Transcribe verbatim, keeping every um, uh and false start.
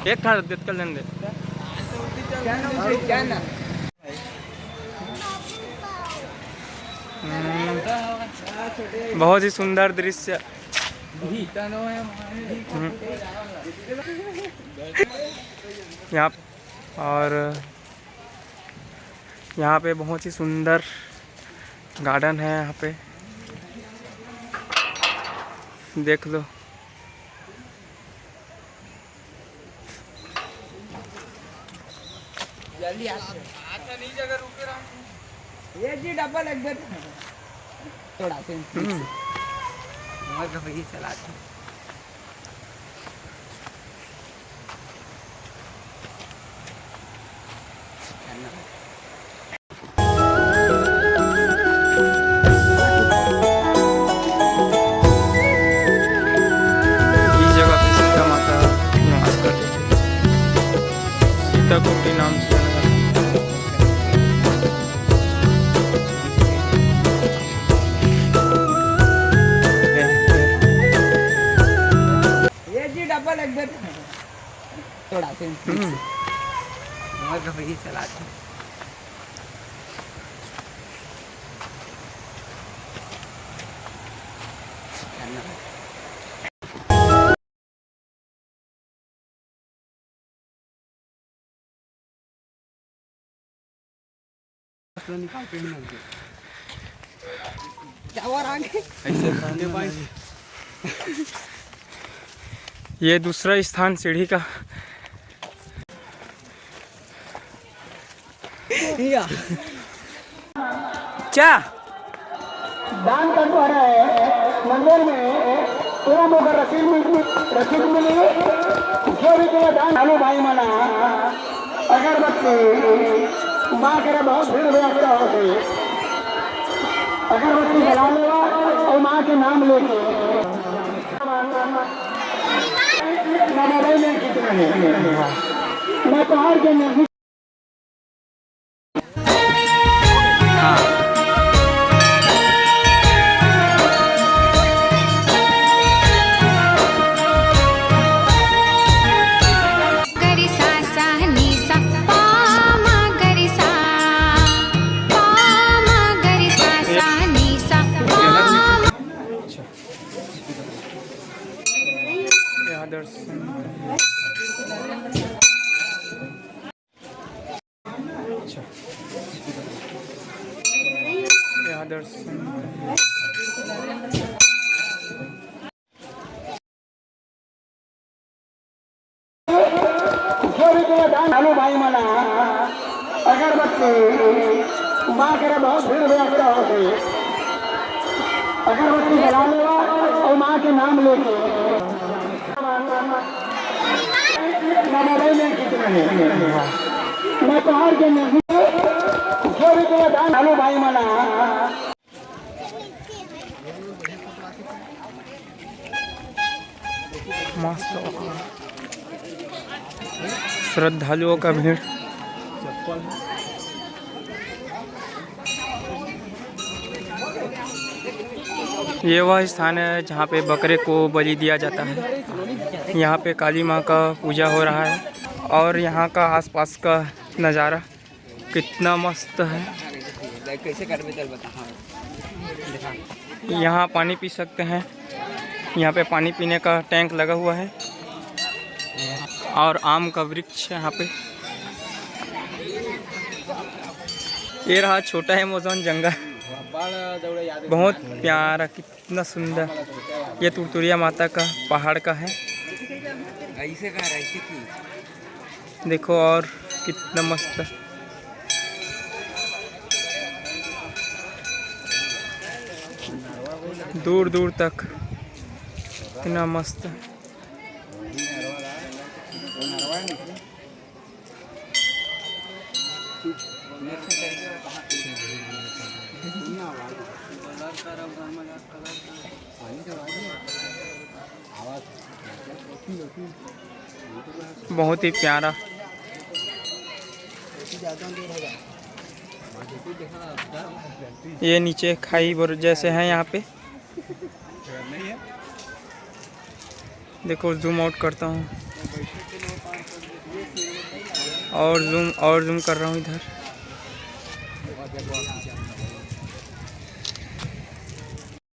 एक ठा देत कर लेने दे। हम्म, बहुत ही सुंदर दृश्य। हम्म। यहाँ और यहाँ पे बहुत ही सुंदर गार्डन है। यहाँ पे देख लो। जल्दी आ। ये जी डबल एक बेर। थोड़ा से। हम्म। मर गई चला। इस जगह पे सीता माता निवास करती थी। सीता कुटी नाम से जाना जाता है। ये जी डबल एक बेर। थोड़ा से। हम्म। मर गई चला। ये दूसरा स्थान सीढ़ी का। क्या? दान करने वाला है मंदिर में, पूरा मौका रसीद मिल-, रसीद मिली। जो भी तुम्हें दान, आलू भाई मना, अगरबत्ती, माँ करे बहुत भीड़ हुआ करा होते। अगरबत्ती जला लेवा और माँ के नाम लेके। ना मोबाइल में कितना है, मैं पहाड़ के नजदीक। यहाँ दर्शन। अच्छा। यहाँ दर्शन। जो भी तुम्हें दान, आलू भाई मना, अगरबत्ती, माँ करे बहुत भीड़ हुआ करा होते। अगरबत्ती जला लेवा और माँ के नाम लेके। ना मोबाइल में कितना है, मैं पहाड़ के नजदीक। जो भी तुम्हें दान, आलू भाई मना। मस्त श्रद्धालुओं का भीड़। ये वह स्थान है जहाँ पे बकरे को बलि दिया जाता है। यहाँ पे काली माँ का पूजा हो रहा है और यहाँ का आसपास का नज़ारा कितना मस्त है। कैसे करबे चल बता। हाँ, यहाँ पानी पी सकते हैं। यहाँ पे पानी पीने का टैंक लगा हुआ है और आम का वृक्ष है यहाँ पे। ये रहा छोटा Amazon जंगल, बहुत प्यारा, कितना सुंदर। ये तुरतुरिया माता का पहाड़ का है। ऐसे कहा रहा, ऐसे क्यों? देखो और कितना मस्त, दूर दूर तक इतना मस्त। बहुत ही प्यारा। ये नीचे खाई बर जैसे है यहाँ पे। देखो, जूम आउट करता हूँ। और जूम, और जूम कर रहा हूँ इधर।